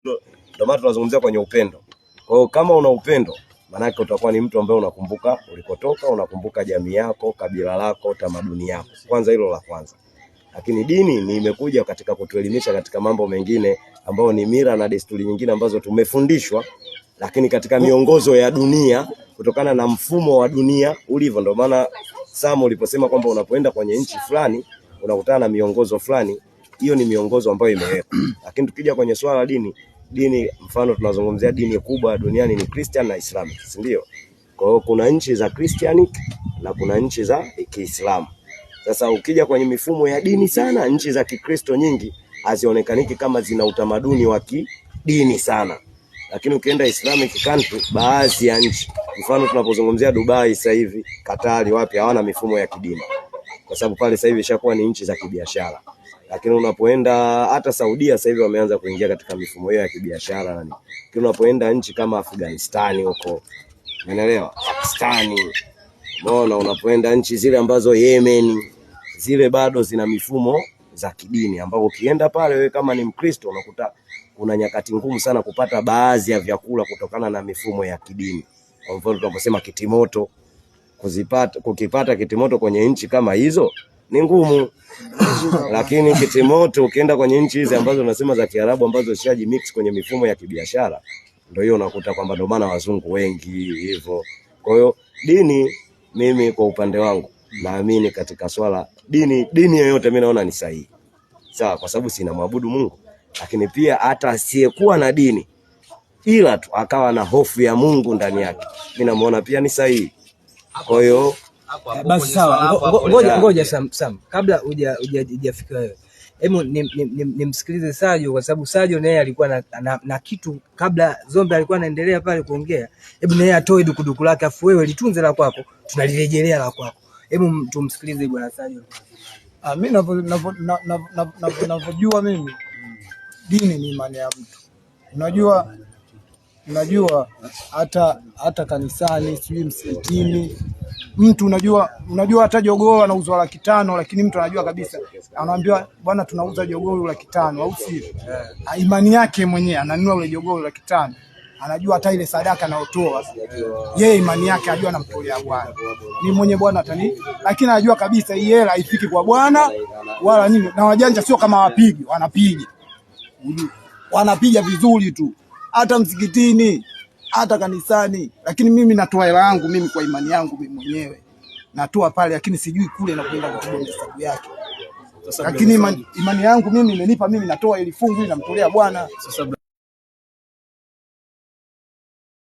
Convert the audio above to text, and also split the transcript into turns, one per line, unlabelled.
Ndio maana tunazungumzia kwenye upendo. Kwa hiyo kama una upendo, maanake utakuwa ni mtu ambaye unakumbuka ulikotoka, unakumbuka jamii yako, kabila lako, tamaduni yako. Kwanza hilo la kwanza. Lakini dini ni imekuja katika kutuelimisha katika mambo mengine ambayo ni mila na desturi nyingine ambazo tumefundishwa, lakini katika miongozo ya dunia kutokana na mfumo wa dunia ulivyo. Ndio maana Sam uliposema kwamba unapoenda kwenye nchi fulani unakutana na miongozo fulani, hiyo ni miongozo ambayo imewekwa. Lakini tukija kwenye swala la dini, dini mfano tunazungumzia dini kubwa duniani ni Christian na Islamic, si ndio? Kwa hiyo kuna nchi za Christianic na kuna nchi za Kiislamu. Sasa ukija kwenye mifumo ya dini sana, nchi za Kikristo nyingi hazionekaniki kama zina utamaduni wa kidini sana, lakini ukienda Islamic country, baadhi ya nchi, mfano tunapozungumzia Dubai sasa hivi, Katari, wapi, hawana mifumo ya kidini, kwa sababu pale sasa hivi ishakuwa ni nchi za kibiashara. Lakini unapoenda hata Saudia sasa hivi wameanza kuingia katika mifumo hiyo ya kibiashara na nini. Lakini unapoenda nchi kama Afghanistani huko, umeelewa, Pakistani, umeona, unapoenda nchi zile ambazo Yemen, zile bado zina mifumo za kidini, ambapo ukienda pale wewe kama ni Mkristo unakuta kuna nyakati ngumu sana kupata baadhi ya vyakula kutokana na mifumo ya kidini. Kwa mfano tunaposema kitimoto, kuzipata kukipata kitimoto kwenye nchi kama hizo ni ngumu, lakini kitimoto ukienda kwenye nchi hizi ambazo unasema za Kiarabu ambazo zishajimix kwenye mifumo ya kibiashara, ndio hiyo unakuta kwamba ndio maana wazungu wengi hivyo. Kwa hiyo dini, mimi kwa upande wangu naamini katika swala dini, dini yoyote mimi naona ni sahihi, sawa, kwa sababu sina mwabudu Mungu, lakini pia hata asiyekuwa na dini ila tu akawa na hofu ya Mungu ndani yake, mimi namuona pia ni sahihi. Kwa hiyo
Basi sawa, ngoja ngoja Sam, Sam, kabla hujafika wewe, hebu nimsikilize Sajo kwa sababu Sajo naye alikuwa na kitu kabla Zombe alikuwa anaendelea pale kuongea. Hebu naye atoe dukuduku lake, afu wewe litunze la kwako, tunalirejelea la kwako. Hebu tumsikilize bwana Sajo.
Mimi navyojua mimi dini ni imani ya mtu. Unajua hata kanisani sijui msikitini mtu unajua hata jogoo anauzwa 500,000, lakini mtu anajua kabisa, anaambiwa bwana, tunauza jogoo 500,000, au sio? Imani yake mwenyewe ananunua ule jogoo 500,000, anajua hata ile sadaka anayotoa yeye, imani yake anajua anamtolea Bwana, ni mwenye Bwana atani, lakini anajua kabisa hii hela haifiki kwa Bwana wala nini. Na wajanja sio kama wapigi, wanapiga wanapiga vizuri tu, hata msikitini hata kanisani, lakini mimi natoa hela yangu mimi kwa imani yangu mimi mwenyewe natoa pale, lakini sijui kule na kwenda kupiga hesabu yake, lakini imani yangu mimi imenipa mimi natoa ili fungu ili namtolea Bwana.
Sasa